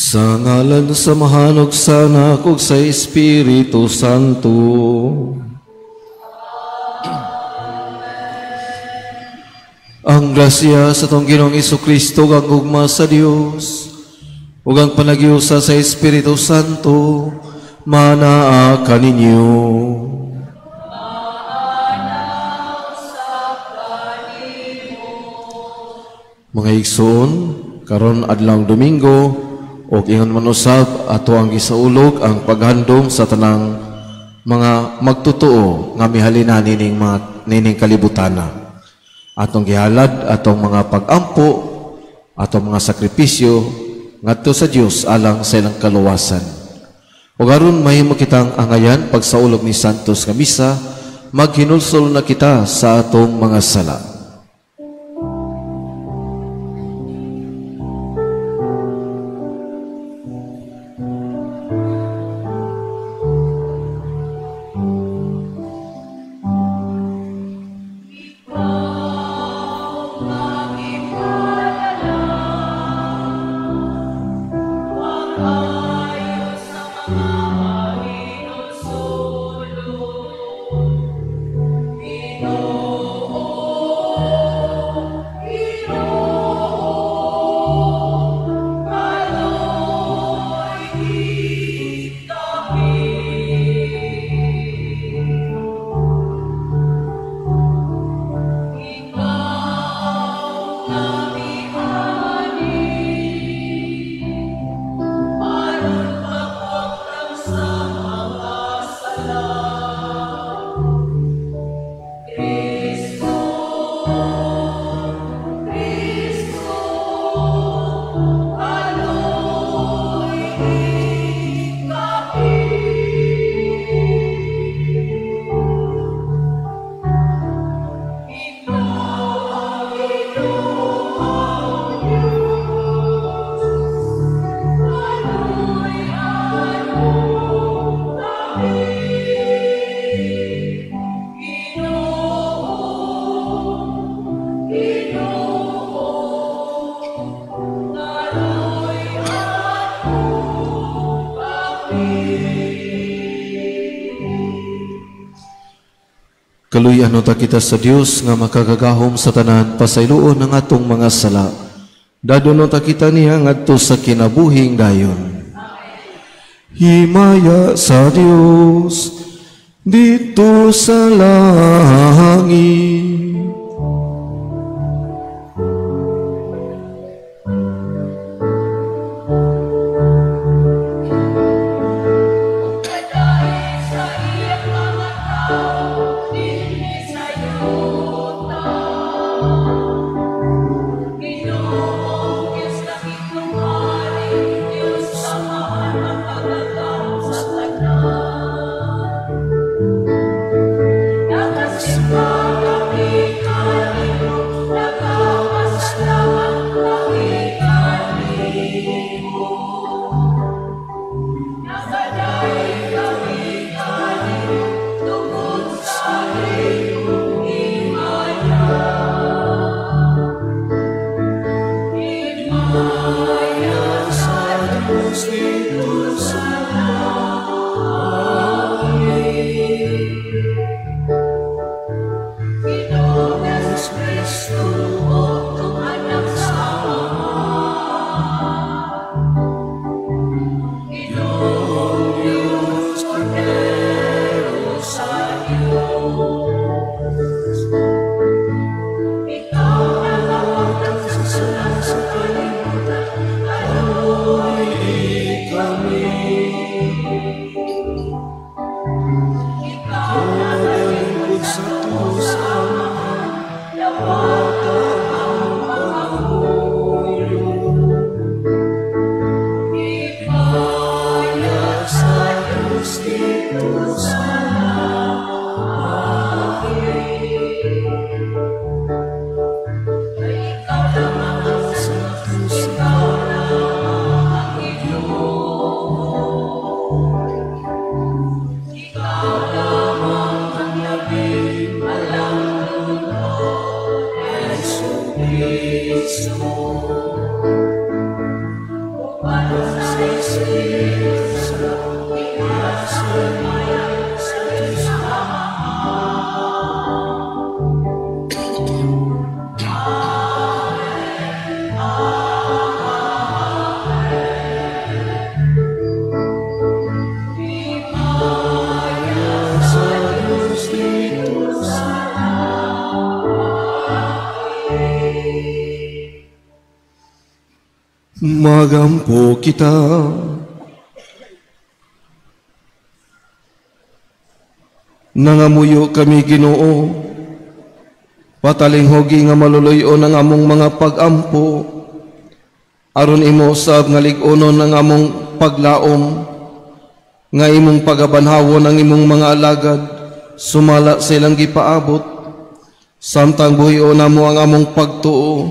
Sa ngalan sa Amahan ug sa Anak ug sa Espiritu Santo. Ang grasya sa atong Ginoong Hesukristo ug ang gugma sa Dios ug ang panagyusa sa Espiritu Santo manaa kaninyo. Mga igsoon, karon adlawng Domingo ug ingon man usab ato ang gisaulog ang paghandom sa tanang mga magtotoo nga mihalina nining mga nining kalibutana. Atong gihalad atong mga pag-ampo, atong mga sakripisyo ngadto sa Dios alang sa ilang kaluwasan. Ug aron mahimo kitang angayan pagsaulog ni Santos nga misa, maghinulsol na kita sa atong mga sala. Kaluy-an ta kita sa Dios nga makagagahom sa tanan, pasayloon ang atong mga sala. Dadonon ta kita niya ngadto sa kinabuhing dayon. Himaya sa Dios dito sa langit. Nakasipa kami. Kristo, uban sa Espiritu sa himaya sa Diyos Amahan. Amen. Amen. Himaya sa Diyos dito sa langit. Magampo kita. Nangamuyo kami, Ginoo, patalinghugi nga maluluy-on ang among mga pag-ampo, aron imo usab nga lig-onon ang among paglaom, nga imong pagabanhawon ang imong mga alagad sumala sa ilang gipaabot, samtang buhion namo ang among pagtuo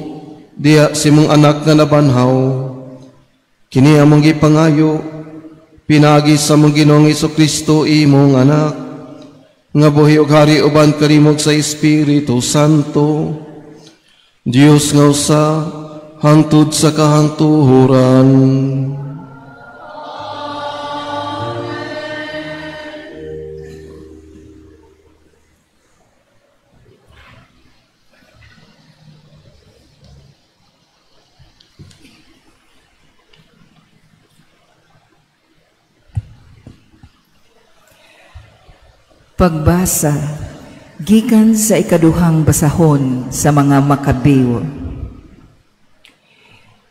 diha sa imong anak nga nabanhaw. Kini among gipangayo pinaagi sa among Ginoong Hesukristo, imong anak, nga buhi ug hari uban kanimo sa Espiritu Santo, Dios nga usa hangtod sa kahangtuhoran. Pagbasa gikan sa ikaduhang basahon sa mga Makabiw.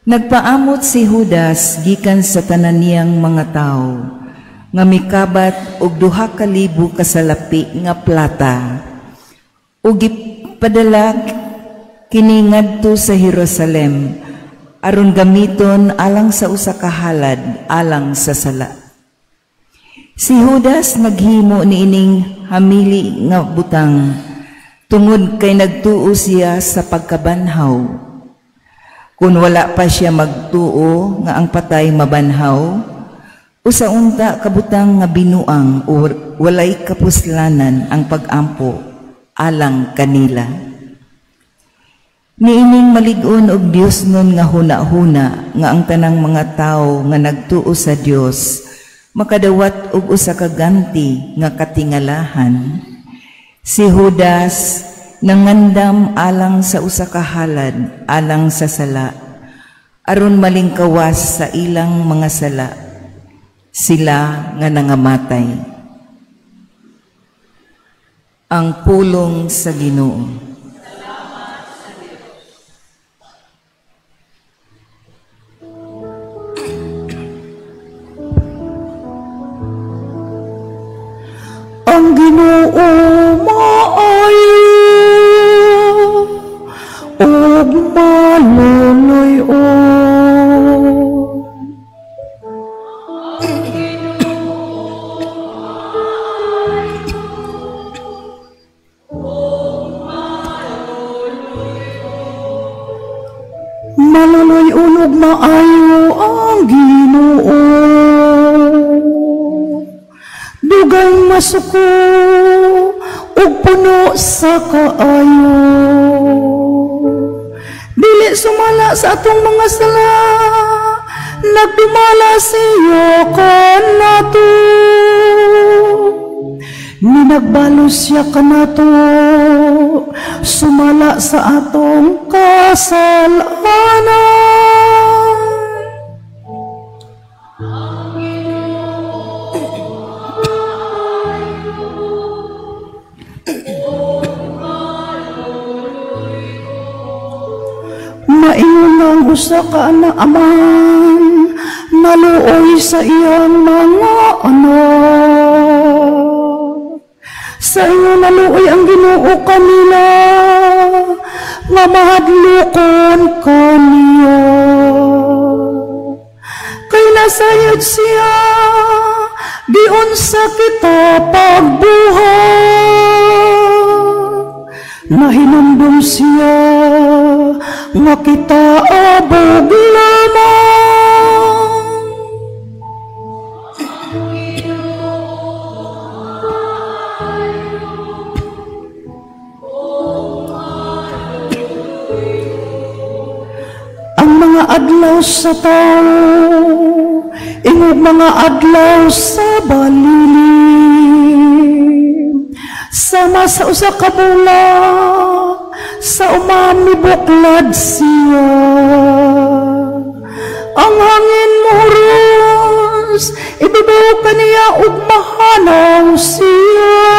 Nagpaamot si Judas gikan sa tanan niyang mga tawo nga mikabat og 2,000 ka salapi nga plata ug gipadala kini ngadto sa Jerusalem aron gamiton alang sa usa ka halad alang sa sala. Si Judas naghimo niining hamili nga butang tungod kay nagtuo siya sa pagkabanhaw. Kung wala pa siya magtuo nga ang patay mabanhaw, usa unta kabutang nga binuang o walay kapuslanan ang pag-ampo alang kanila. Niining malig-on og Dios nun nga huna-huna nga ang tanang mga tawo nga nagtuo sa Dios makadawat og usa ka ganti nga katingalahan. Si Judas nangandam alang sa usa ka halad alang sa sala aron malingkawas sa ilang mga sala sila nga nangamatay. Ang pulong sa Ginoo. Ang Ginoo maayo ug maluluy-on. Ang Ginoo maayo ug maluluy-on. Maluluy-on ug maayo ang Ginoo. Dugay masuko ug puno sa kaayo. Dili sumala sa atong mga sala, nagdumala siya kanato. Ninagbalos siya kanato, sumala sa atong kasalanan. Maingon ang usa ka amahan, naluoy sa iyang mga anak. Sa inyo naluoy ang Ginoo kanila, nga mahadlokon kaniya. Kay nasayod siya, giunsa kita pagbuhat. Nahinumdum siya nga kita abog lamang. mga adlaw sa tao, ingog mga adlaw sa balilim. Sama sa usa ka bulak, sa umami buklad siya. Ang hangin mohuros, ibabaw kaniya ug mahanaw siya.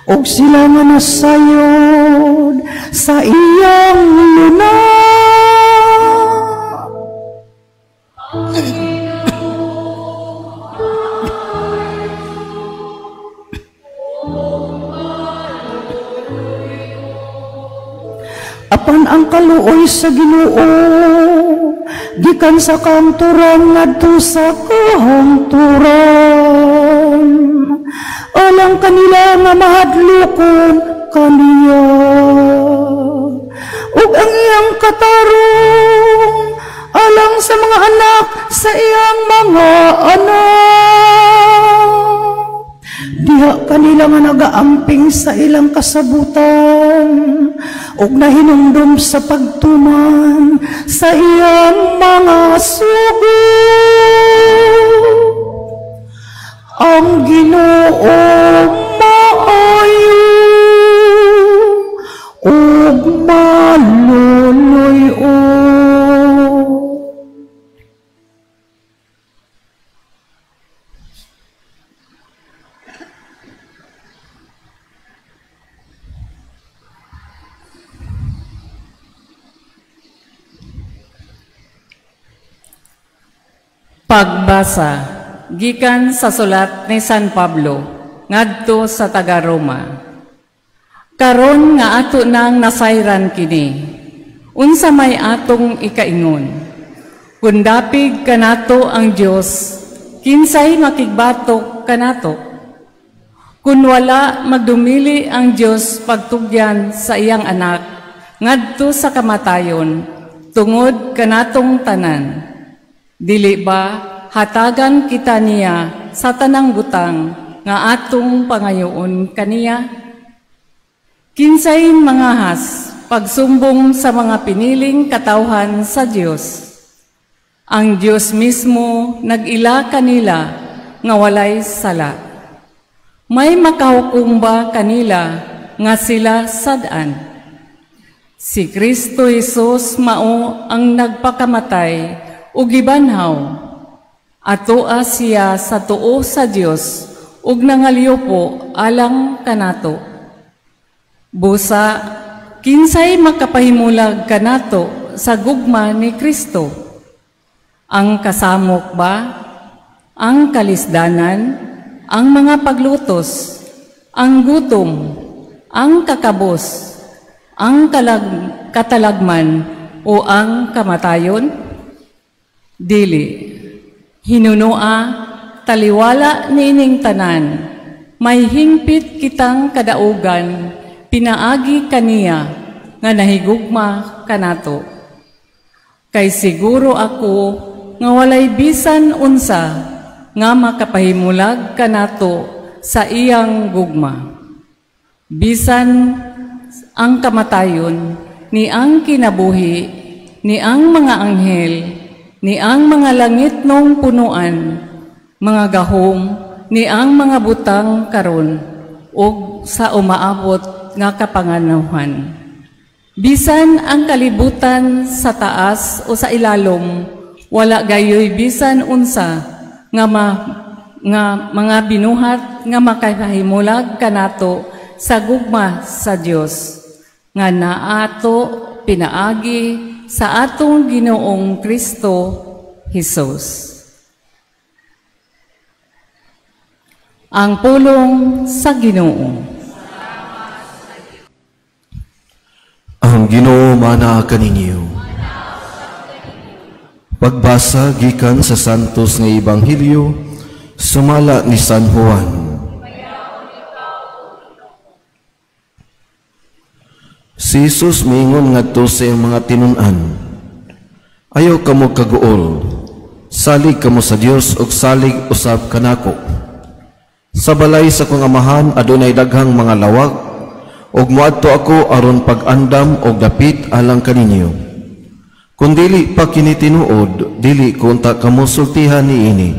Og sila nga nasayod sa iyang luna. Apan ang kaluoy sa Ginoo gikan sa kahangturan ngadto sa kahangturan, alang kanila nga mahadlokon kaniya, ug ang iyang katarong alang sa mga anak sa iyang mga anak. Diha kanila nga nagaamping sa ilang kasabutan ug nahinumdum sa pagtuman sa iyang mga sugo. Ang Ginoo maayo ug maluluy-on. Pagbasa gikan sa sulat ni San Pablo ngadto sa taga-Roma. Karon nga ato nang nasayran kini, unsa may atong ikaingon? Kun dapig kanato ang Dios, kinsay makigbatok kanato? Kun wala magdumili ang Dios pagtugyan sa iyang anak ngadto sa kamatayon tungod kanatong tanan, dili ba hatagan kita niya sa tanang butang nga atong pangayoon kaniya? Kinsay mangahas pagsumbong sa mga piniling katawhan sa Dios? Ang Dios mismo nag-ila kanila nga walay sala. May makahukom ba kanila nga sila sad-an? Si Kristo Jesus mao ang nagpakamatay ug gibanhaw. Atoa siya sa tuo sa Dios ug nangaliyupo alang kanato. Busa, kinsay makapahimulag kanato sa gugma ni Kristo? Ang kasamok ba? Ang kalisdanan? Ang mga paglutos? Ang gutom? Ang kakabos? Ang katalagman o ang kamatayon? Dili. Hinunoa, taliwala niining tanan, may hingpit kitang kadaugan, pinaagi kaniya nga nahigugma kanato. Kay siguro ako nga walay bisan unsa nga makapahimulag kanato sa iyang gugma. Bisan ang kamatayon, ni ang kinabuhi, ni ang mga anghel, ni ang mga langit nong punuan, mga gahom, ni ang mga butang karon, ug sa umaabot nga kapanganuhan. Bisan ang kalibutan sa taas o sa ilalom, wala gayoy bisan unsa nga, nga mga binuhat nga makahimulag kanato sa gugma sa Dios, nga naato pinaagi sa atong Ginoong Kristo Jesus. Ang pulong sa Ginoo. Ang Ginoo mana kaninyo. Pagbasa gikan sa Santos nga Ebanghelyo sumala ni San Juan. Si Jesus miingon ngadto sa iyang mga tinun-an, ayaw kamo kaguol, salig kamo sa Dios ug salig usab kanako. Sa balay sa kong amahan adunay daghang mga lawak, ug moadto ako aron pag-andam og dapit alang kaninyo. Kung dili pa kini tinuod, dili ko unta kamo sultihan niini.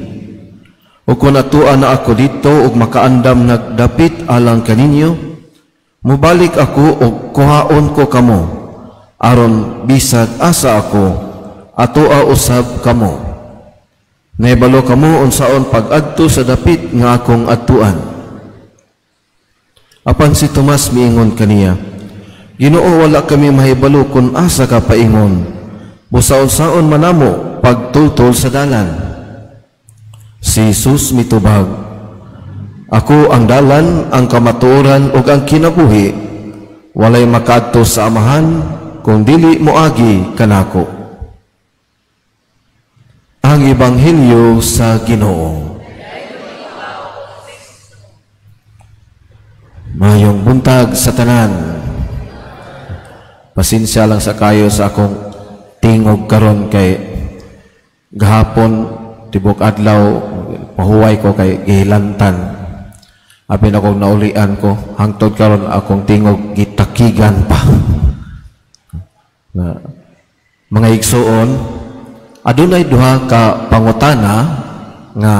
O kung atua na ako didto ug makaandam nagdapit alang kaninyo, mubalik ako og kuhaon ko kamo, aron bisag asa ako, atoa usab kamo. Nahibalo kamo unsaon pag-adto sa dapit nga akong adtuan." Apan si Tomas miingon kaniya, "Ginoo, wala kami mahibalo kung asa ka paingon. Busa unsaon man namo pagtultol sa dalan?" Si Jesus mitubag, "Ako ang dalan, ang kamatuoran ug ang kinabuhi. Walay makaadto sa Amahan kung dili moagi kanako." Ang Ebanghelyo sa Ginoo. Mayong buntag sa tanan. Pasensya lang sa kayo sa akong tingog karon kay gahapon tibok adlaw pahuway ko kay gihilantan. Apin akong naulian ko hangtod karon akong tingog gitakigan pa. Na, mga igsuon, adunay duha ka pangutana nga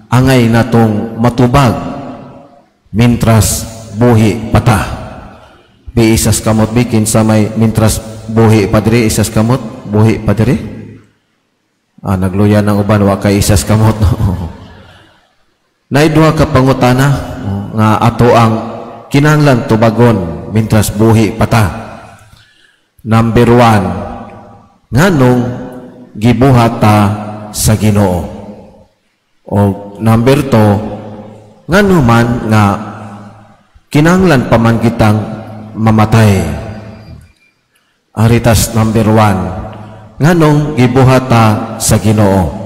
angay natong matubag mintras buhi pata. Bi isas kamot bi kinsa may mintras buhi pa diri, isas kamot buhi pa diri. Nagluya ng uban wa kay isas kamot. Nay duha ka pangutana nga ato ang kinahanglan tubagon mintras buhi pata. Number 1, nganong gibuhat ta sa Ginoo? O number 2, ngano man nga kinahanglan pa man kitang mamatay? Aritas number 1, nganong gibuhat ta sa Ginoo?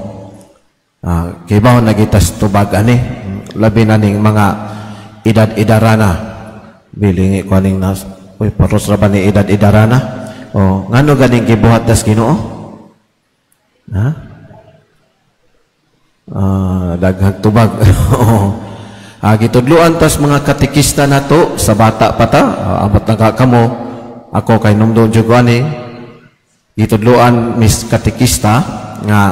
Kibaw na gitas tubag ani, labi na ning mga edad-edarana. Bilingi ko aning nas, uy, paros ra ba ni edad-edarana? O, ngano ganing gibuhat tas Ginoo? Ha? Daghang tubag. Gitudloan tas mga katekista nato sa bata pa ta, abot na ka kamo, ako kay numdum jud ko ani. Gitudloan mis katekista nga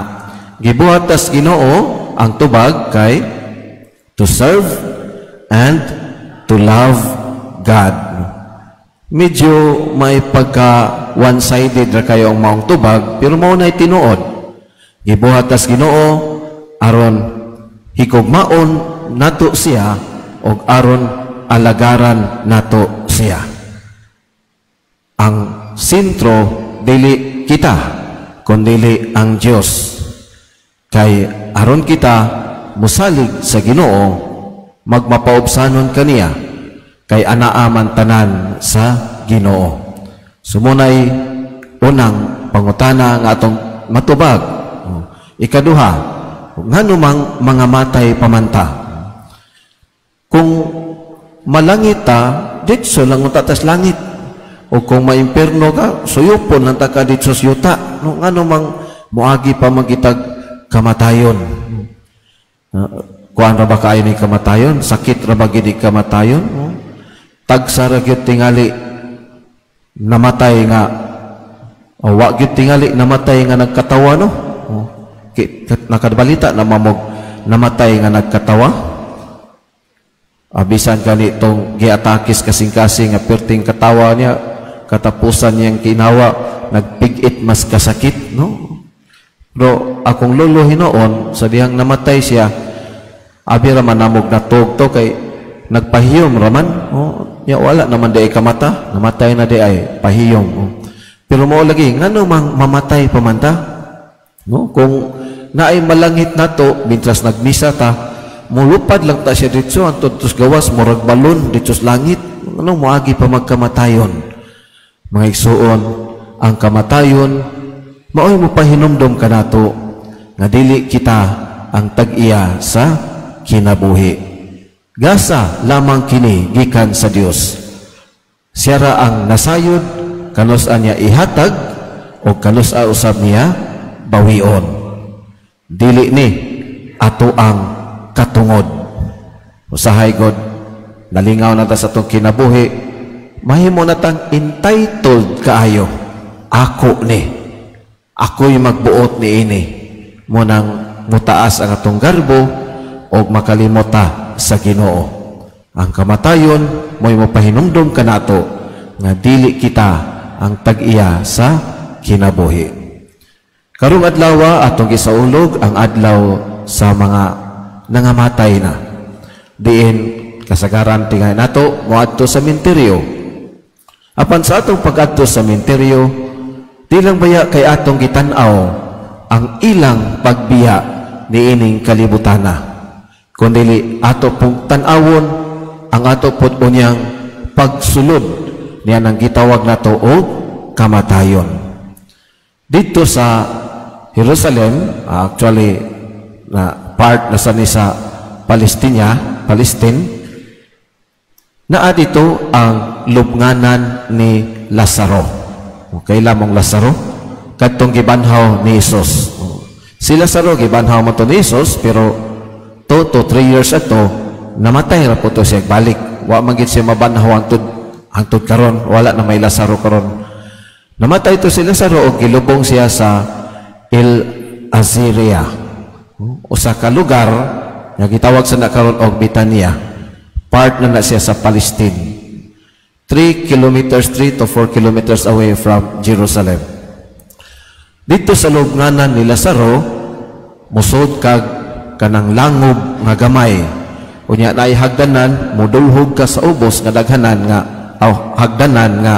gibuhat tas Ginoo ang tubag kay to serve and to love God. Medyo may pagka one-sided ra kayo ang maong tubag, pero mao nay tinuod. Gibuhat tas Ginoo aron higugmaon nato siya og aron alagaran nato siya. Ang sentro dili kita, kundili ang Dios. Kay aron kita mosalig sa Ginoo, magmapaubsanon kaniya, kay anaa man tanan sa Ginoo. Sumunay unang pangutana nga atong matubag. Ikaduha, ngano mang mga matay pamanta? Kung malangit ta, ditso lang unta tas langit. O kung maimperno ka, suyupon lang ta ka ditso sa yuta. No, ngano mang moagi pa magitag kamatayon? Kuan ra ba kaayo ni kamatayon? Sakit ra ba gid kamatayon? Tagsa ra gyud tingali namatay nga, o wa gyud tingali namatay nga nagkatawa, no? Nakabalita na mamog namatay nga nagkatawa. Bisan gani tong giatakis kasing-kasing nga perting katawa niya, katapusan niyang kinawa, nagpig-it mas kasakit, no? Pero akong lolo hinoon, sa dihang namatay siya, abi ra man namog natug to kay nagpahiyom raman. Oh, ya wala naman di ay kamata, namatay na di ay pahiyom. Oh. Pero mao lagi ngano mang mamatay pa man ta? No, kung naay malangit nato mintras nagmisa ta, mulupad lang ta siya ditso antod tos gawas murag balon ditso sa langit. Ano moagi pa magkamatayon? Mga igsuon, ang kamatayon maoy mopahinumdom kanato nga dili kita ang tag-iya sa kinabuhi. Gasa lamang kini gikan sa Dios. Siya ra ang nasayod, kanus-a niya ihatag o kanus-a usab niya bawion. Dili ni ato ang katungod. Usahay God, nalingaw na ta sa atong kinabuhi, mahimo na tang entitled kaayo. Ako ni. Ako'y magbuot niini. Mao nang mutaas ang atong garbo o makalimota sa Ginoo. Ang kamatayon mo'y mapahinumdom kanato nga dili kita ang tag-iya sa kinabuhi. Karong adlaw, atong gisaulog ang adlaw sa mga nangamatay na. Diin kasagaran tingay nato moadto sa minteryo. Apan sa atong pag-adto sa minteryo, di lang baya kay atong gitan-aw ang ilang pagbiya niining kalibutana, kundili ato pong tan-awon ang ato pod unyang pagsulod niya nang gitawag nato og kamatayon. Dito sa Jerusalem, actually na part na sa ni sa Palestina, Palestine, naa dito ang lubnganan ni Lazaro. Okay lamang Lazaro, kadtong gibanhaw ni Jesus. Si Lazaro gibanhaw mo to ni Jesus, pero 2 to 3 years ato namatay ra po to siya balik. Wa man gid siya mabanhaw hangtod karon, wala na may Lazaro karon. Namatay to si Lazaro og gilubong siya sa El Aziria. Usa ka lugar nga gitawag sa na karon og Betania. Part na na siya sa Palestine. 3 kilometers, 3 to 4 kilometers away from Jerusalem. Dito sa lubnganan ni Lazaro, musod kag kanang langob nga gamay. Unya naay hagdanan, mudulhog ka sa ubos nga daghanan nga aw hagdanan nga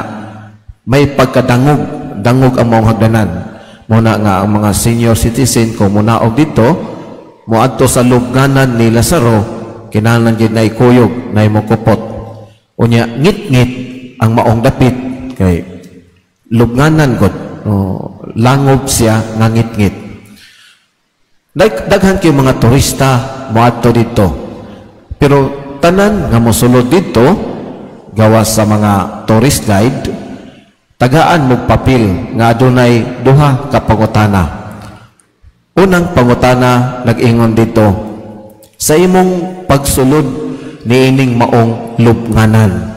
may pagkadangog, dangog ang maong hagdanan. Muna nga ang mga senior citizen kung munaog dito, moadto sa lubnganan ni Lazaro, kinahanglan gid na ikuyog, na mokupot. Unya ngit-ngit ang maong dapit kay lubnganan gud, no, langob siya nga ngit-ngit. Daghan kay mga turista moadto dito. Pero tanan nga mosulod dito gawas sa mga tourist guide, tagaan mo papel nga adunay duha ka pangutana. Unang pangutana nag-ingon dito, sa imong pagsulod niining maong lubnganan,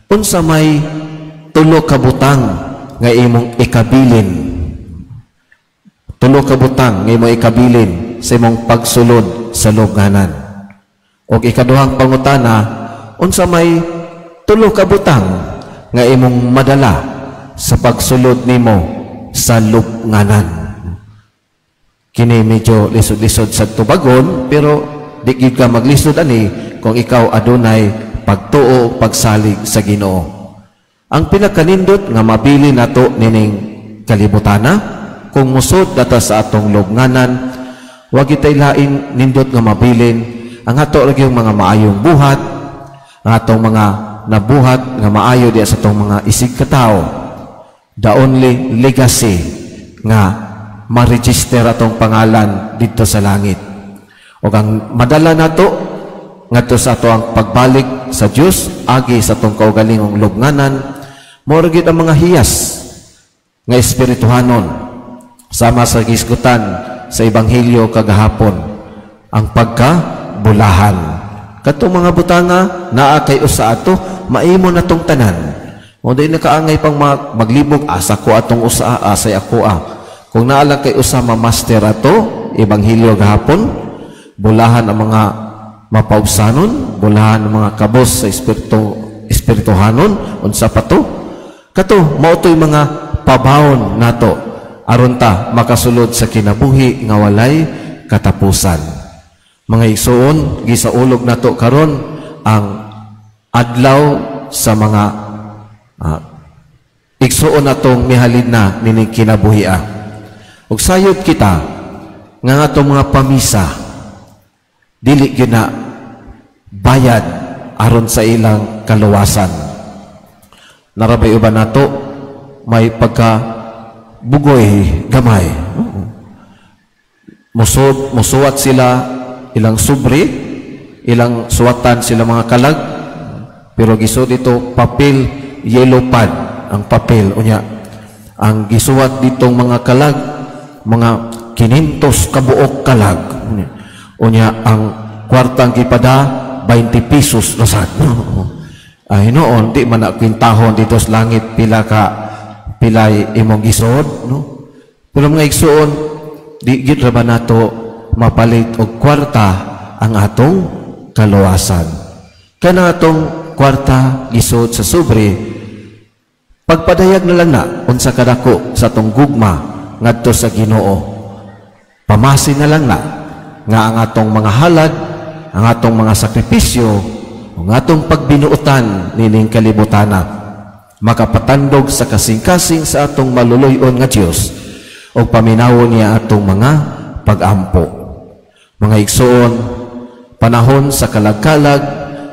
unsa may tulo ka butang nga imong ikabilin? Tulo ka butang nga imong ikabilin sa imong pagsulod sa lubnganan. Og ikaduhang pangutana, unsa may tulo ka butang nga imong madala sa pagsulod nimo sa lubnganan? Kini medyo lisod-lisod sa tubagon, pero di gyud ka maglisod ani kung ikaw adunay pagtuo o pagsalig sa Ginoo. Ang pinakanindot nga mabili nato nining kalibutana, kung musod data sa atong lubnganan, wa kitay lain nindot nga mabilin ang ato ra gyud mga maayong buhat, ang atong mga nabuhat nga maayo diya sa atong mga isig katawo. The only legacy nga ma-register atong pangalan didto sa langit. O ang madala nato ngadto sa ato ang pagbalik sa Dios agi sa atong kaugalingong lubnganan, mao ra gyud ang mga hiyas nga espirituhanon, sama sa gisgutan sa ebanghelyo kagahapon, ang pagkabulahan. Katong mga butanga naa kay usa ato, maimo natong tanan. O di nakaangay pang maglibog, asa ko atong usa, asay ako ah. Kung naa lang kay usa ma-master ato, ebanghelyo gahapon, bulahan ang mga mapaubsanon, bulahan ang mga kabos sa espirituhanon, unsa pa to? Kato, mao to'y mga pabawon nato aron ta makasulod sa kinabuhi nga walay katapusan. Mga igsoon, gisaulog nato karon ang adlaw sa mga igsoon natong mihalin na nining kinabuhia. Ug sayod kita nga atong mga pamisa dili gyud na bayad aron sa ilang kaluwasan. Narabay uban nato may pagka bugoy gamay. Musuwat sila ilang sobre, ilang suwatan sila mga kalag, pero gisud dito papel, yellow pad ang papel. Unya ang gisuwat ditong mga kalag, mga 500 kabuok kalag. Unya ang kwartang gipada 20 pesos na sad. Ay noon di man na kwintahon dito sa langit pila ka pilay imong gisod, no? Pero mga igsuon, di gyud ra ba nato mapalit og kwarta ang atong kaluwasan? Kana atong kwarta gisud sa sobre, pagpadayag na lang na unsa kadako sa atong gugma ngadto sa Ginoo. Pamasin na lang na nga ang atong mga halad, ang atong mga sakripisyo, ang atong pagbinuotan nining kalibutana makapatandog sa kasing-kasing sa atong maluluy-on nga Dios og paminawon niya atong mga pag-ampo. Mga igsuon, panahon sa kalag-kalag,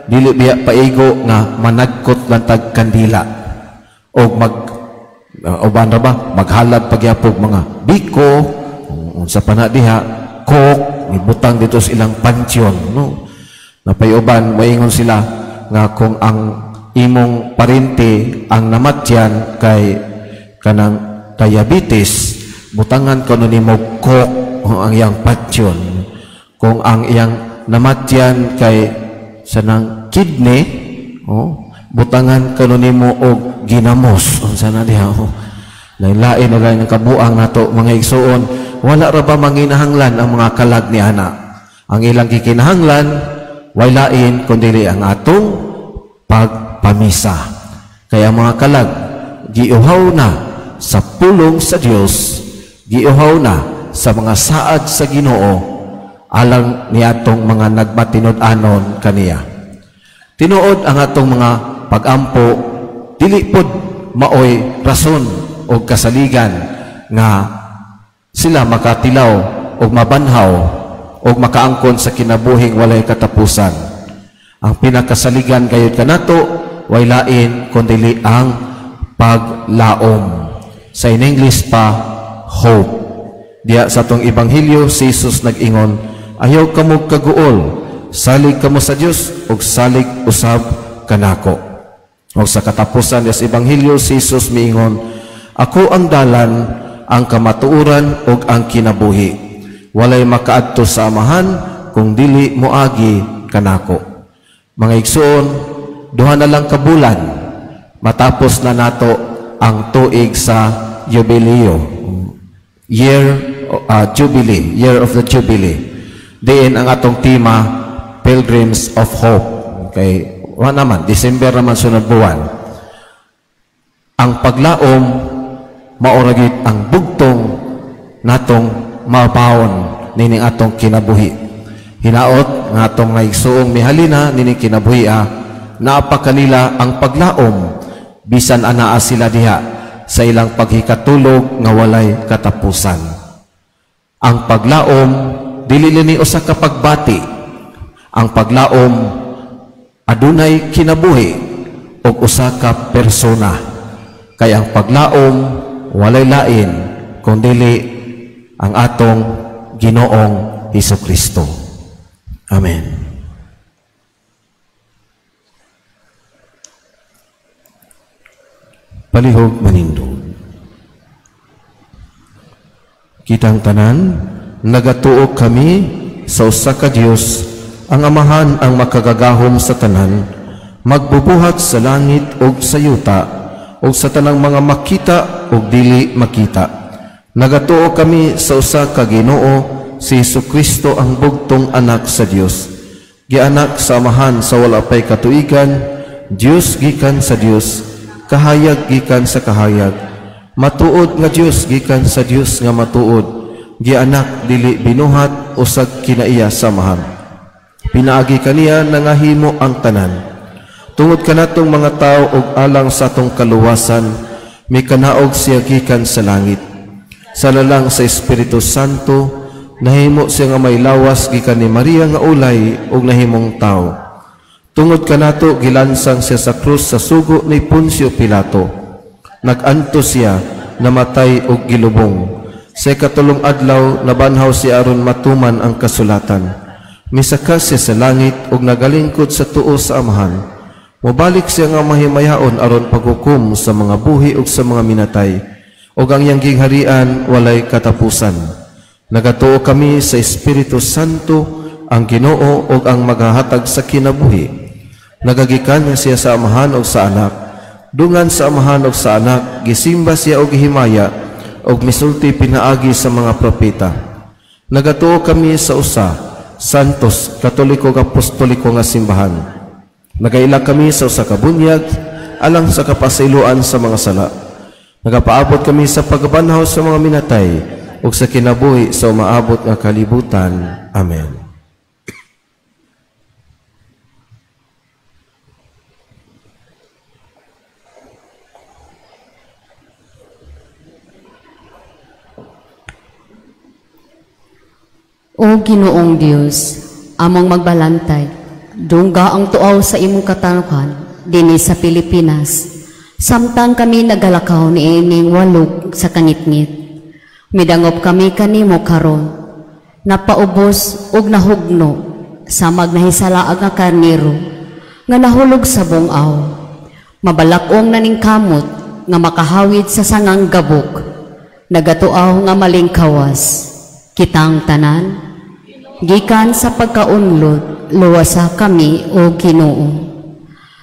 dili biya paigo nga managkot lang tag kandila og mag uban ra ba maghalad pagyapog mga biko, unsa pa na diha, coke, ibutang dito sa ilang pansyon, no? Napay uban moingon sila nga kung ang imong parente ang namatyan kay kanang diabetes, butangan kuno nimo coke ang iyang pansyon. Kung ang iyang namatyan kay sanang kidney, oh, butangan kuno nimo og ginamos, unsa na diha, oh. Lain-lain na lain ang kabuang nato mga igsuon. Wala ra ba manginahanglan ang mga kalag ni ana? Ang ilang gikinahanglan way lain kundi ang atong pagpamisa. Kaya mga kalag giuhaw na sa pulong sa Dios, giuhaw na sa mga saad sa Ginoo alang niatong mga nagmatinud-anon kaniya. Tinuod ang atong mga pagampo dili pod maoy rason o kasaligan nga sila makatilaw o mabanhaw o makaangkon sa kinabuhing walay katapusan. Ang pinakasaligan gayud kanato way lain kundi ang paglaom. Sa in English pa, hope. Diya sa atong ebanghelyo, si Jesus nag-ingon, ayaw kamo kaguol, salig kamo sa Dios ug salig usab kanako. O sa katapusan sa ebanghelyo, si Jesus miingon, ako ang dalan, ang kamatuoran ug ang kinabuhi. Walay makaadto sa Amahan kung dili moagi kanako. Mga igsuon, duha na lang ka bulan matapos na nato ang tuig sa jubileo. Year Jubilee, Year of the Jubilee. Diin ang atong tema, Pilgrims of Hope. Okay, wa naman, December naman sunod buwan. Ang paglaom maura gyud ang bugtong natong mabawon nining atong kinabuhi. Hinaot nga atong igsuong mihalina nining kinabuhi, naa pa kanila ang paglaom bisan anaa sila diha sa ilang paghikatulog nga walay katapusan. Ang paglaom dili ni usa ka pagbati. Ang paglaom adunay kinabuhi og usa ka persona. Kay ang paglaom walay lain kundili ang atong Ginoong Hesukristo. Amen. Palihog manindog. Kitang tanan, nagatuo kami sa usa ka Dios, ang Amahan ang makagagahom sa tanan, magbubuhat sa langit ug sa yuta, ug sa tanang mga makita ug dili makita. Nagatuo kami sa usa ka Ginoo, si Hesukristo ang bugtong anak sa Dios. Gianak sa Amahan sa wala pay katuigan, Dios gikan sa Dios, kahayag gikan sa kahayag, matuod nga Dios gikan sa Dios nga matuod, gianak dili binuhat usag kinaiya sa Amahan. Pinaagi kaniya nangahimo ang tanan. Tungod kanatong mga tawo ug alang sa atong kaluwasan, mikanaog siya gikan sa langit. Sa lalang sa Espiritu Santo, nahimo siya nga may lawas gikan ni Maria nga ulay ug nahimong tawo. Tungod kanato gilansang siya sa krus sa sugo ni Poncio Pilato. Nag-antos siya, namatay ug gilubong. Sa ikatulong adlaw nabanhaw siya aron matuman ang kasulatan. Misaka siya sa langit ug nagalingkod sa tuo sa Amahan. Mobalik siya nga mahimayaon aron paghukom sa mga buhi ug sa mga minatay, ug ang iyang gingharian walay katapusan. Nagatuo kami sa Espiritu Santo, ang Ginoo ug ang maghahatag sa kinabuhi. Nagagikan siya sa Amahan ug sa Anak. Dungan sa Amahan ug sa Anak, gisimba siya og gihimaya, ug misulti pinaagi sa mga propeta. Nagatuo kami sa usa, Santos, Katoliko ug Apostoliko nga simbahan. Nagaila kami sa usa ka bunyag alang sa kapasayloan sa mga sala. Nagapaabot kami sa pagbanhaw sa mga minatay ug sa kinabuhi sa umaabot nga kalibutan. Amen. O Ginoong Dios, among magbalantay, dungga ang tuaw sa imong katanukan dinhi sa Pilipinas, samtang kami nagalakaw niining walog sa kangitngit. Midangop kami kanimo karon, napaubos ug nahugno sa magnahisalaag nga karnero nga nahulog sa bungaw. Mabalakong naningkamot nga makahawid sa sangang gabok, nagatuaw nga malingkawas. Kitang tanan, gikan sa pagkaunlod, luwasa kami o Ginoo.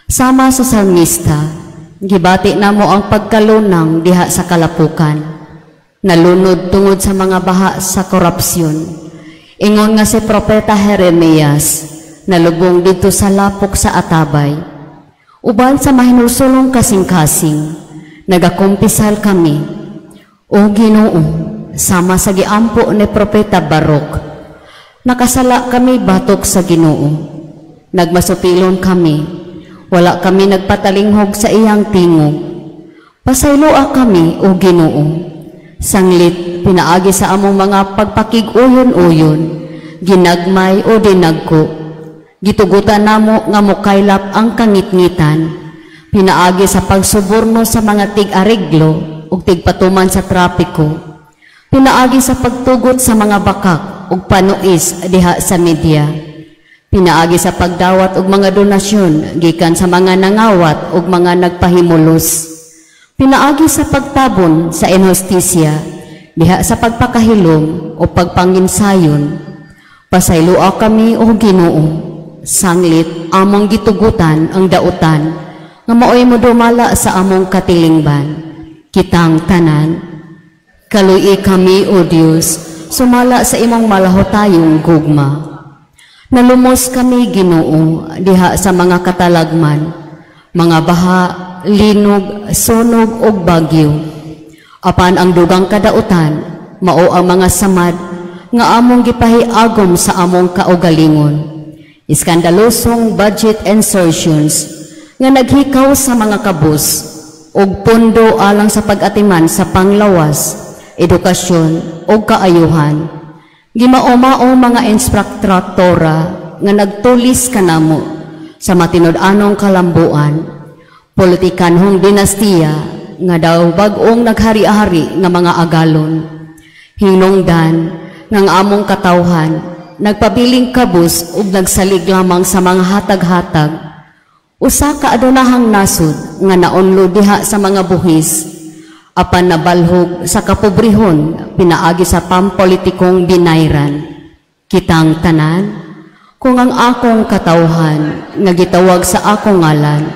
Sama sa salmista, gibati namo ang pagkalunang diha sa kalapukan, nalunod tungod sa mga baha sa korupsyon. Ingon nga si Propeta Jeremias, nalubong dito sa lapok sa atabay. Uban sa mahinulsulong kasing-kasing, nagakumpisal kami, o Ginoo, sama sa giampo ni Propeta Barok. Nakasala kami batok sa Ginoo. Nagmasupilon kami. Wala kami nagpatalinghog sa iyang tingog. Pasayloa kami, o Ginoo. Sanglit pinaagi sa among mga pagpakig-uyon-uyon, ginagmay o dinagko. Gitugutan namo nga mokaylap ang kangitngitan, pinaagi sa pagsuborno sa mga tig-areglo ug tigpatuman sa trapiko. Pinaagi sa pagtugot sa mga bakak ug panuis diha sa media. Pinaagi sa pagdawat og mga donasyon gikan sa mga nangawat ug mga nagpahimulos. Pinaagi sa pagtabon sa inhustisya diha sa pagpakahilom o pagpanginsayon. Pasayloa kami o Ginoo, sanglit among gitugutan ang dautan nga maoy modumala sa among katilingban. Kitang tanan, kaluyi kami, O Dios, sumala sa imong malahotayong gugma. Nalumos kami, Ginoo, diha sa mga katalagman, mga baha, linog, sunog ug bagyo. Apan ang dugang kadautan, mao ang mga samad nga among gipahiagom sa among kaugalingon. Iskandalosong budget insertions nga naghikaw sa mga kabus ug pondo alang sa pag-atiman sa panglawas, edukasyon o kaayuhan. Gimaomao mga instruktora nga nagtulis kanamo sa matinud-anong kalambuan, politikanhong dinastiya nga daw bag-ong naghari-hari nga mga agalon. Hinungdan nga ang among katawhan nagpabiling kabus ug nagsalig lamang sa mga hatag-hatag. Usa ka adunahang nasod nga naunlo diha sa mga buhis, apan nabalhog sa kapobrehon pinaagi sa pampolitikong binayran. Kitang tanan, kung ang akong katawhan nga gitawag sa akong ngalan,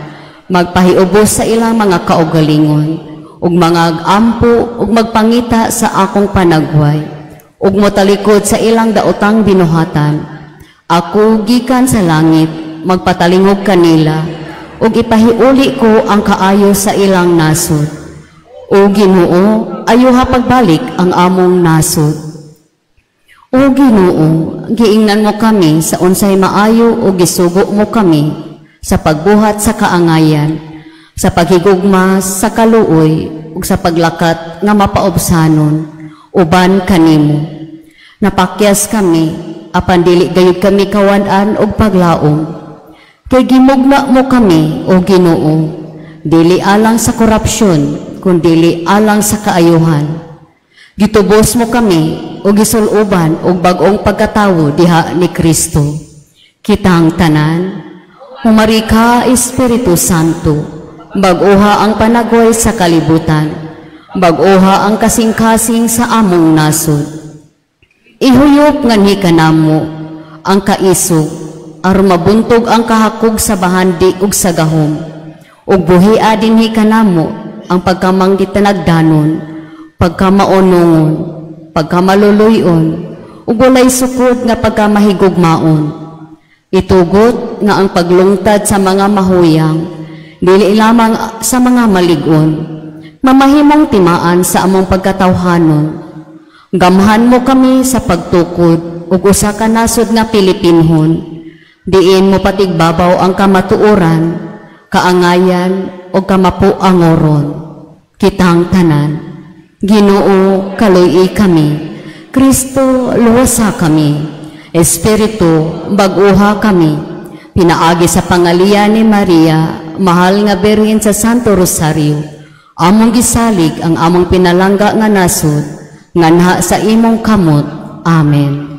magpahiubos sa ilang mga kaugalingon, ug mga ampo ug magpangita sa akong panagway, ug motalikod sa ilang daotang binuhatan, ako gikan sa langit magpatalingog kanila, ug ipahiuli ko ang kaayo sa ilang nasod. O Ginoo, ayuha pagbalik ang among nasod. O Ginoo, giingnan mo kami sa unsay maayo o gisugo mo kami sa pagbuhat sa kaangayan, sa paghigugma sa kaluoy ug sa paglakat nga mapaobsanon uban kanimo. Napakyas kami apan dili gayud kami kawan-an og paglaom. Kay gimugna mo kami, o Ginoo, dili alang sa korupsyon, kundili alang sa kaayuhan. Gitubos mo kami o gisuloban og bag-ong pagkatawo diha ni Kristo. Kitang tanan, humari ka, Espiritu Santo, bag-oha ang panagway sa kalibutan, bag-oha ang kasing-kasing sa among nasod. Ihuyop nganhi kanamo ang kaisog, aron mabuntog ang kahakog sa bahandi ug sa gahom, ug buhia dinhi kanamo ang pagkamanggitanagdanon, pagkamaonongon, pagkamaluluyon, ug walay sukod nga pagkamahigugmaon. Itugot nga ang paglungtad sa mga mahuyang, dili lamang sa mga malig-on, mamahimong timaan sa among pagkatawhanon. Gamhan mo kami sa pagtukod ug usa ka nasod nga Pilipinhon, diin mo patigbabaw ang kamatuoran, kaangayan o kamapuangoron. Kitang tanan, Ginoo, kaluy-i kami. Kristo, luwasa kami. Espiritu, bag-uha kami. Pinaagi sa pangalian ni Maria, mahal nga Birhen sa Santo Rosario, among gisalig ang among pinalangga nga nasod, nganha sa imong kamot. Amen.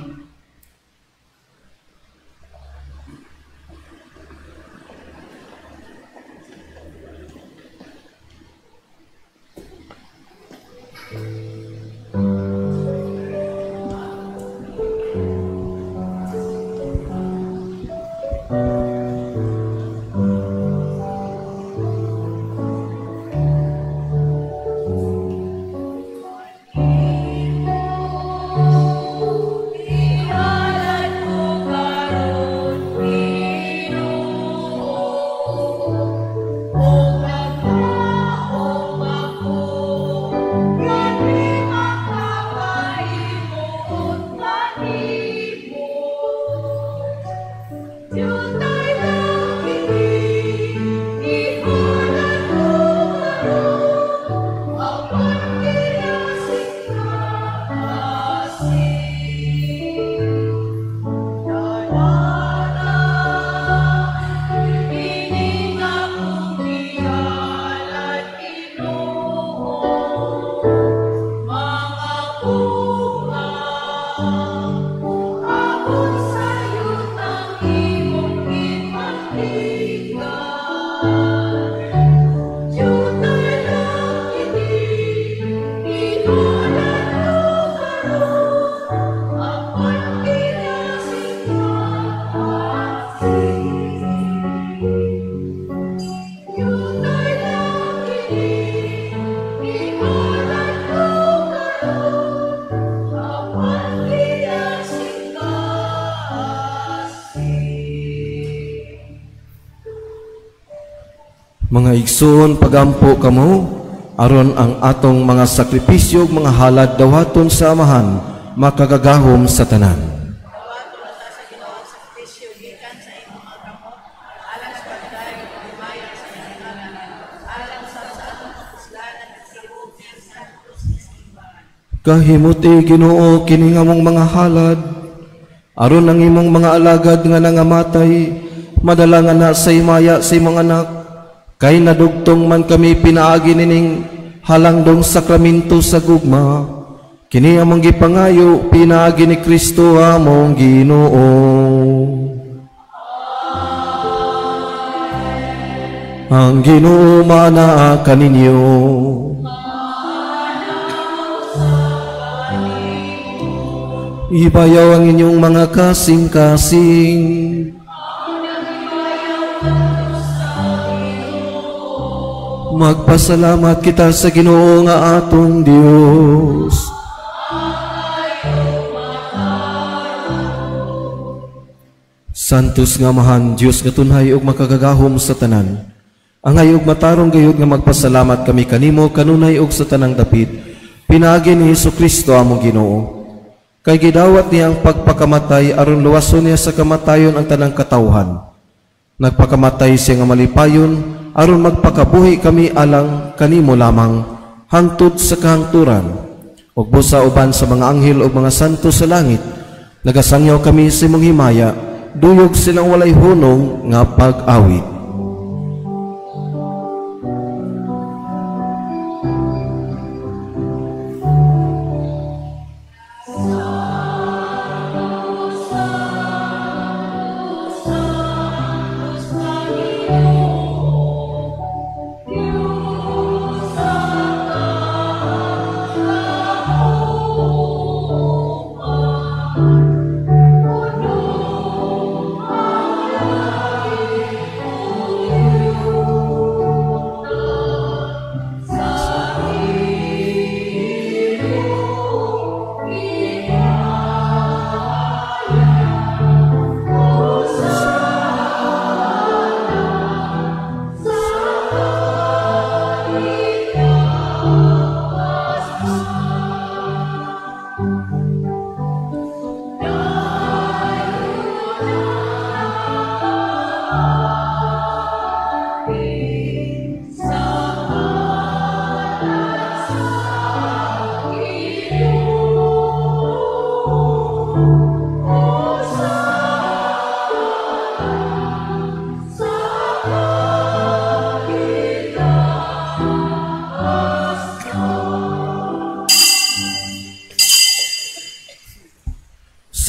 Mga igsoon, pagampo kamo, aron ang atong mga sakripisyo ug mga halad dawaton sa Amahan, makagagahom sa tanan. Kahimuti Ginoo kini nga among mga halad, aron ang imong mga alagad nga nangamatay, madala nga na sa himaya sa imong anak, kay nadugtong man kami pinaagi nining halangdong sakramento sa gugma. Kini among gipangayo pinaagi ni Kristo among Ginoo. Ang Ginoo maanaa kaninyo. Ibayaw ang inyong mga kasing-kasing. Magpasalamat kita sa Ginoo nga atong Dios. Santos nga Amahan, Dios nga tunhay ug makagagahom sa tanan. Angay ug matarong gayud nga magpasalamat kami kanimo kanunay ug sa tanang dapit. Pinaagi ni Hesukristo among Ginoo. Kay gidawat niya ang pagpakamatay aron luwason niya sa kamatayon ang tanang katawhan. Nagpakamatay siya nga malipayon aron magpakabuhi kami alang kanimo lamang hangtod sa kahangturan. Ug busa uban sa mga anghel ug mga santo sa langit, nagasangyaw kami sa imong himaya, duyog silang walay hunong nga pag-awit. Oh.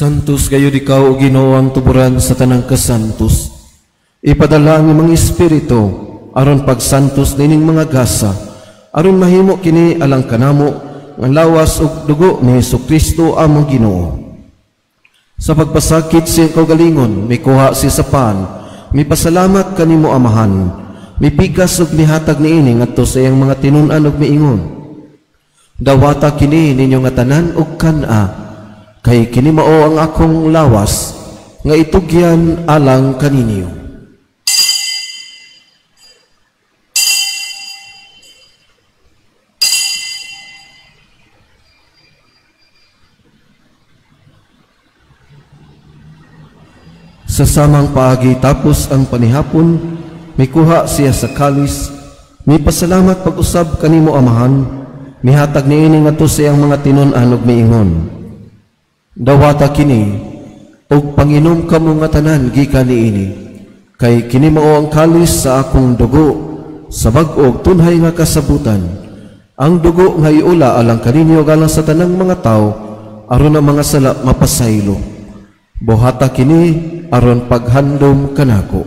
Santos gayud ikaw, o Ginoo, ang tuburan sa tanang kasantos. Ipadala ang imong espiritu aron pagsantos nining mga gasa, aron mahimo kini alang kanamo nga lawas ug dugo ni Hesukristo among Ginoo. Sa pagpasakit sa iyang kaugalingon, mikuha si sa pan, mipasalamat kanimo Amahan, mipikas ug mihatag niini ngadto sa iyang mga tinun-an ug miingon: Dawata kini ninyo nga tanan ug kan-a, kay kini mao ang akong lawas nga itugyan alang kaninyo. Sa samang paagi tapos ang panihapon, mikuha siya sa kalis, mipasalamat pag-usab kanimo Amahan, mihatag niini ngadto sa iyang mga tinun-an ug miingon: Dawata kini ug panginom kamo nga tanan gikan niini, kay kini mao ang kalis sa akong dugo sa bag-o ug tunhay nga kasabutan, ang dugo nga iula alang kaninyo ug alang sa tanang mga tawo aron ang mga sala mapasaylo. Buhata kini aron paghandom kanako.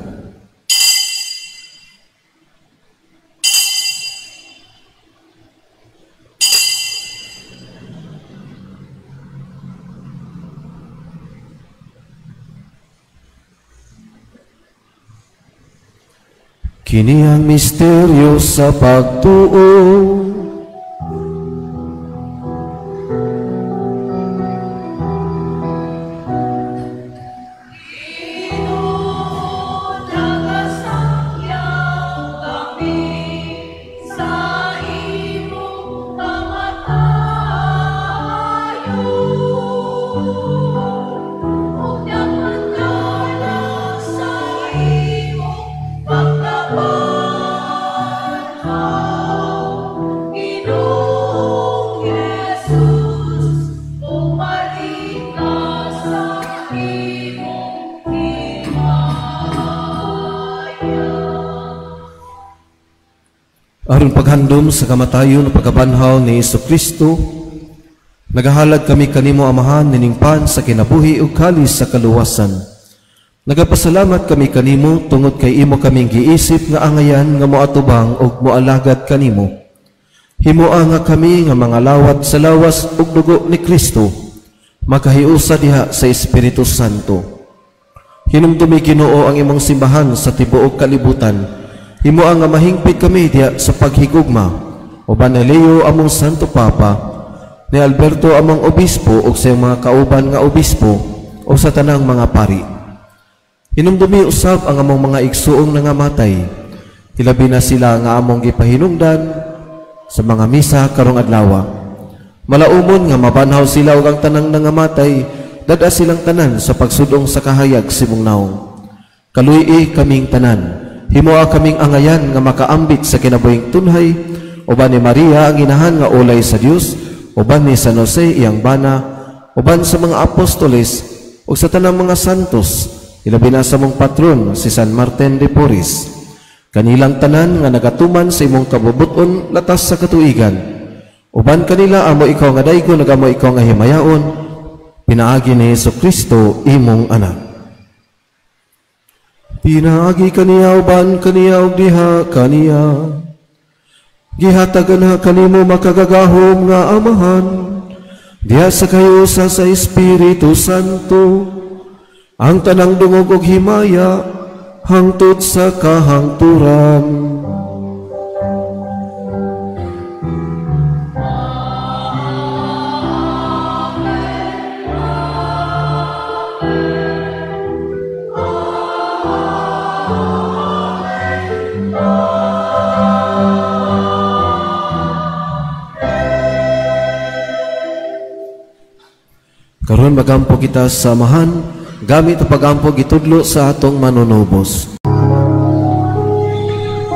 Kini ang misteryo sa pagtuo. Aron paghandom sa kamatayon o pagkabanhaw ni Hesukristo, nagahalad kami kanimo Amahan nining pan sa kinabuhi ug kalis sa kaluwasan. Nagapasalamat kami kanimo tungod kay imo kaming giisip nga angayan nga moatubang ug moalagad kanimo. Himoa nga kami nga mga lawat sa lawas ug dugo ni Kristo, makahiusa diha sa Espiritu Santo. Hinumdumi Ginoo ang imong simbahan sa tibuok kalibutan. Himoa nga mahingpit kami diha sa paghigugma, uban ni Leo among Santo Papa, ni Alberto among obispo ug sa iyang mga kauban nga obispo o sa tanang mga pari. Hinumdumi usab ang among mga igsuong nangamatay, hilabi na sila nga among gipahinungdan sa mga misa karong adlaw. Malaumon nga mabanhaw sila ug ang tanang nangamatay, dad-a silang tanan sa pagsudong sa kahayag simong naong. Kaluy-i kaming tanan, himoa kaming angayan nga makaambit sa kinabuhing tunhay, uban ni Maria ang inahan nga ulay sa Dios, uban ni San Jose iyang bana, uban sa mga apostoles ug sa tanang mga santos, ilabi na sa mong patron si San Martin de Porres. Kanilang tanan nga nagatuman sa imong kabubut-on latas sa katuigan. Uban kanila amo ikaw nga daygon ug amo ikaw nga himayaon, pinaagi ni Hesukristo imong anak. Pinaagi kaniya uban kaniya ug diha kaniya, gihatagan ha kanimo makagagahom nga Amahan, diha sa kahiusa sa Espiritu Santo, ang tanang dungog ug himaya hangtod sa kahangturan. Karon magampo kita sa Amahan, gamit ang pagampo gitudlo sa atong manunubos.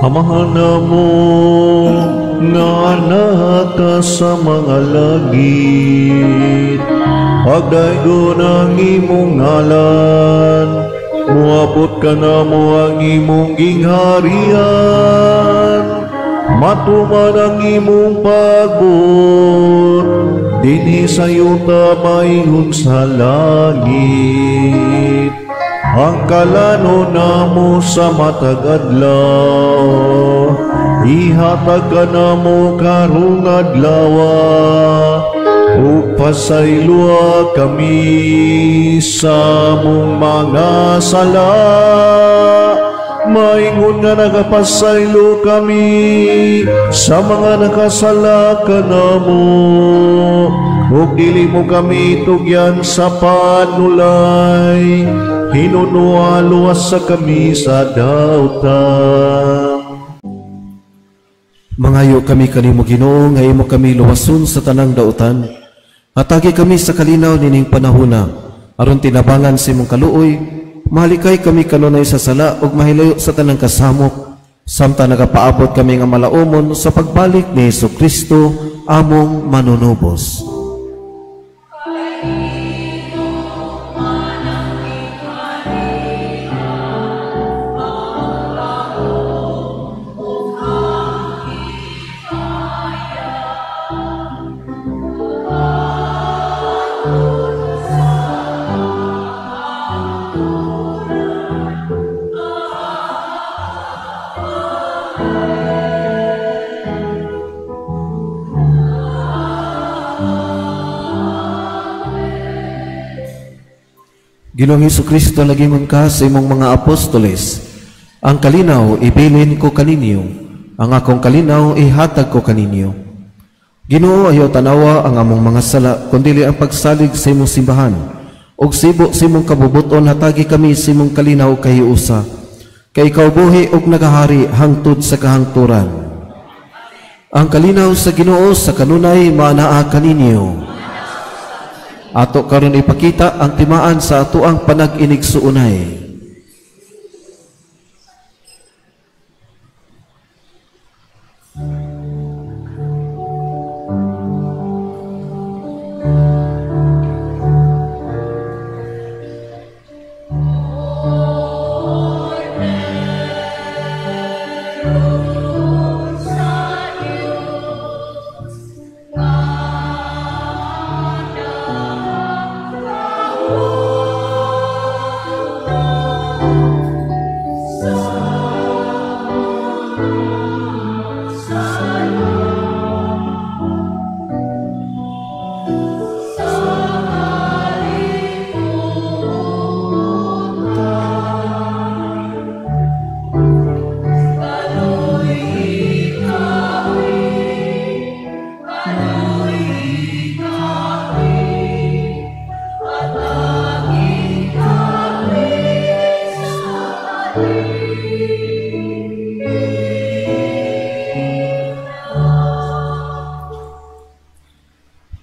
Amahan namo nga naka sa mga langit, pagdaygon ang imong ngalan, muabot ka namo ang imong gingharian, matuman ang imong pagbuot, Dinhi sa yuta maingon sa langit. Ang kalano namo sa matag adlaw, ihatag kanamo karong adlaw, ug pasayloa kami sa among mga sala, maingon nga nagapasaylo kami sa mga nakasala kanamo. Ug dili mo kami tugyan sa panulay, hinunua luwas sa kami sa dautan. Mangayo kami kanimo Ginoo nga imo kami luwason sa tanang dautan. Hatagi kami sa kalinaw nining panahona, aron tinabangan sa imong kaluoy, mahalikay kami kanunay sa sala ug mahilayo sa tanang kasamok, samtang nagapaabot kami nga malaumon sa pagbalik ni Hesukristo among manunubos. Ginoong Hesukristo, nagingon ka sa imong mga apostoles, ang kalinaw ibilin ko kaninyo, ang akong kalinaw ihatag ko kaninyo. Ginoo, ayaw tanawa ang among mga sala, kundili ang pagsalig sa imong simbahan. Og sibo sa imong kabubuton, hatagi kami sa imong kalinaw kahiusa. Kay ikaw buhi og nagahari hangtod sa kahangturan. Ang kalinaw sa Ginoo sa kanunay maanaa kaninyo. Ato karon ipakita ang timaan sa atoang panag-inigsuonay.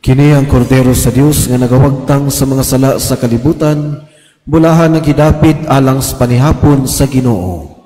Kini ang kordero sa Dios nga nagawagtang sa mga sala sa kalibutan, bulahan ang gidapit alang sa panihapon sa Ginoo.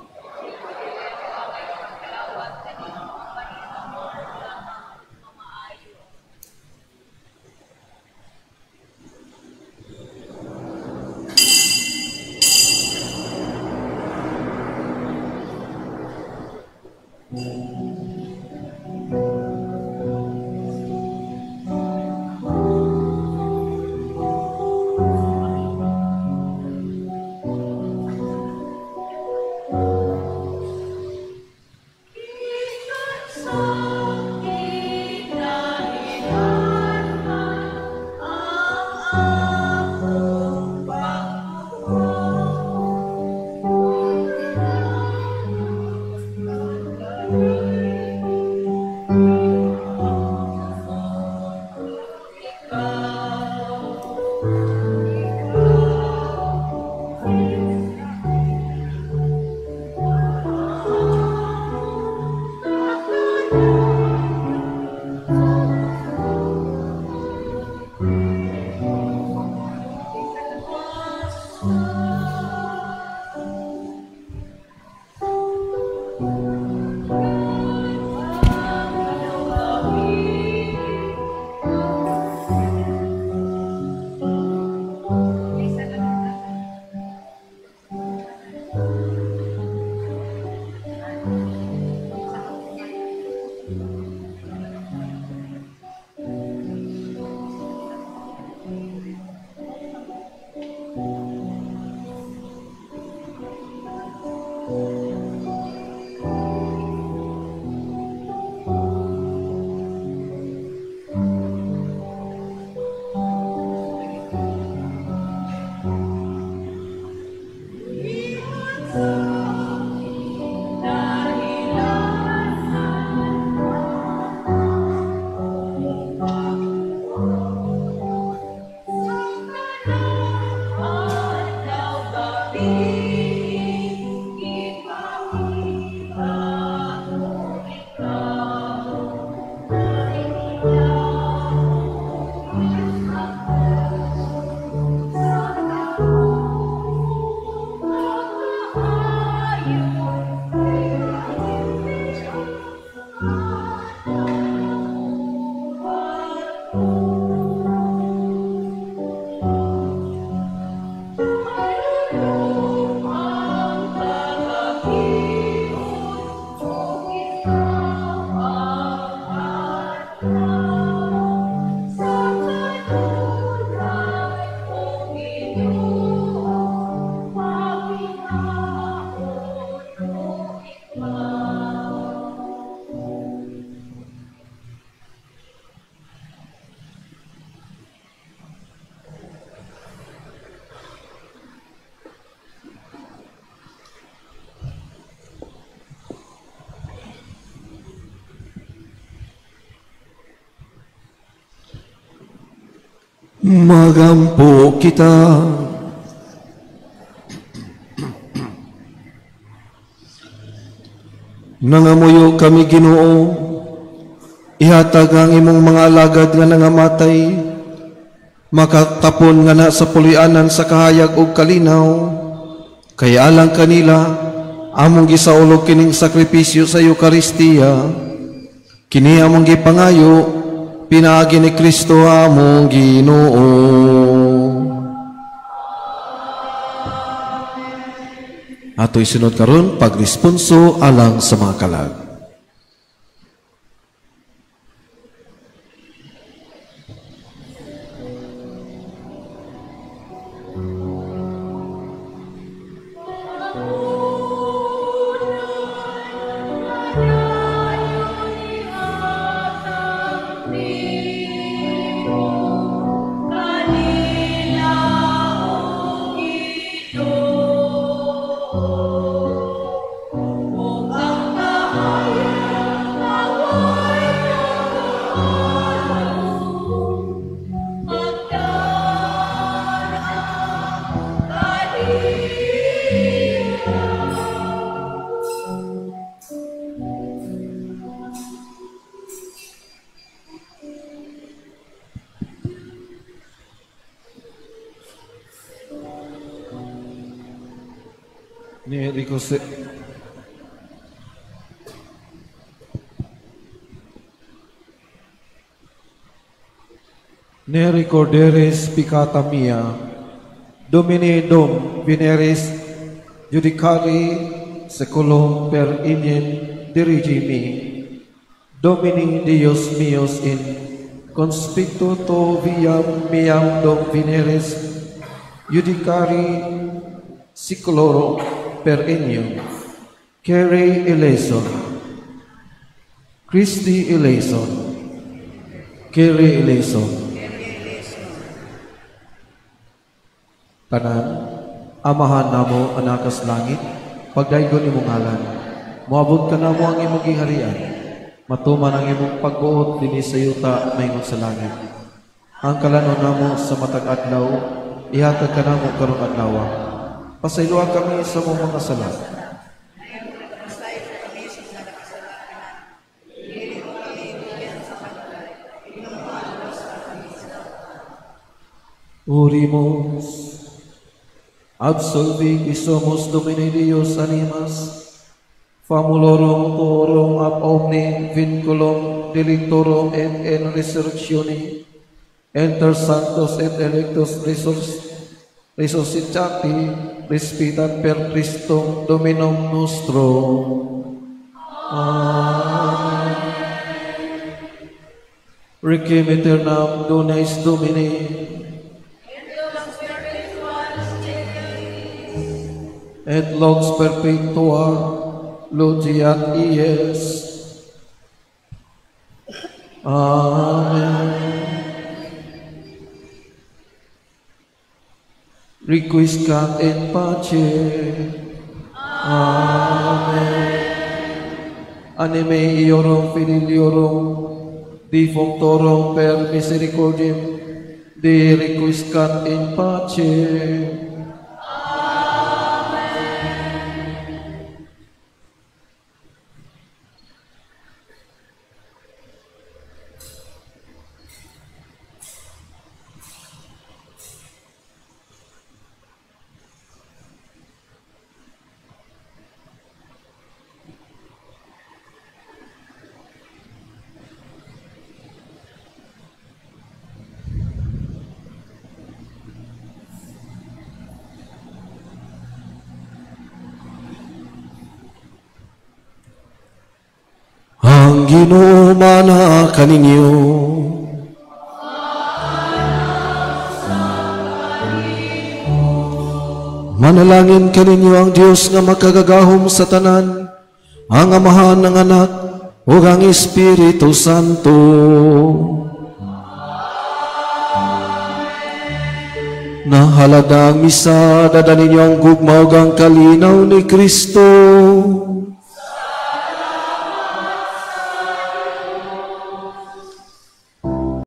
Magampo kita. Nangamuyo kami, Ginoo, ihatag ang imong mga alagad nga nangamatay, makatapon nga na sa pulianan sa kahayag ug kalinaw, kay alang kanila among gisaulog kining sakripisyo sa Eukaristiya. Kini among gipangayo pinaagi ni Kristo among Ginoo. Ato isunod karon pagresponso alang sa mga kalag. Ne recorderes peccata mia, Domine dum veneris judicari seculum per inem dirigi mi. Domini Deus mios in conspictu to viam meam dum veneris judicari seculorum per inium. Kyrie eleison. Christi eleison. Kyrie eleison. Tanan, Amahan namo anakas langit, pagdaygon imong ngalan. Moabot ka namo ang imong giharian. Matuman ang imong pagbuot dinhi sa yuta maingon sa langit. Ang kalanon namo sa matag adlaw, ihatag kanamo karong adlaw. Pasayloa kami sa among mga sala. Orimos. Absolvi qui somos Domine Deus animas, famulorum tuorum ab omni vinculum delictorum et in resurrectione, enter sanctos et electos resuscitati, respitat per Christum Dominum nostrum. Amen. Requiem aeternam dona eis Domine, et lux perpetua luceat ies. Amen. Requiescat in pace. Amen. Anime iorum filiorum defunctorum per misericordiam Dei requiescat in pace. Ang Ginoo mana kaninyo. Manalangin kaninyo ang Dios nga makagagahom sa tanan, ang Amahan, ang Anak, ug ang Espiritu Santo. Nahalada ang misa, dada ninyo ang gugma ug ang kalinaw ni Kristo.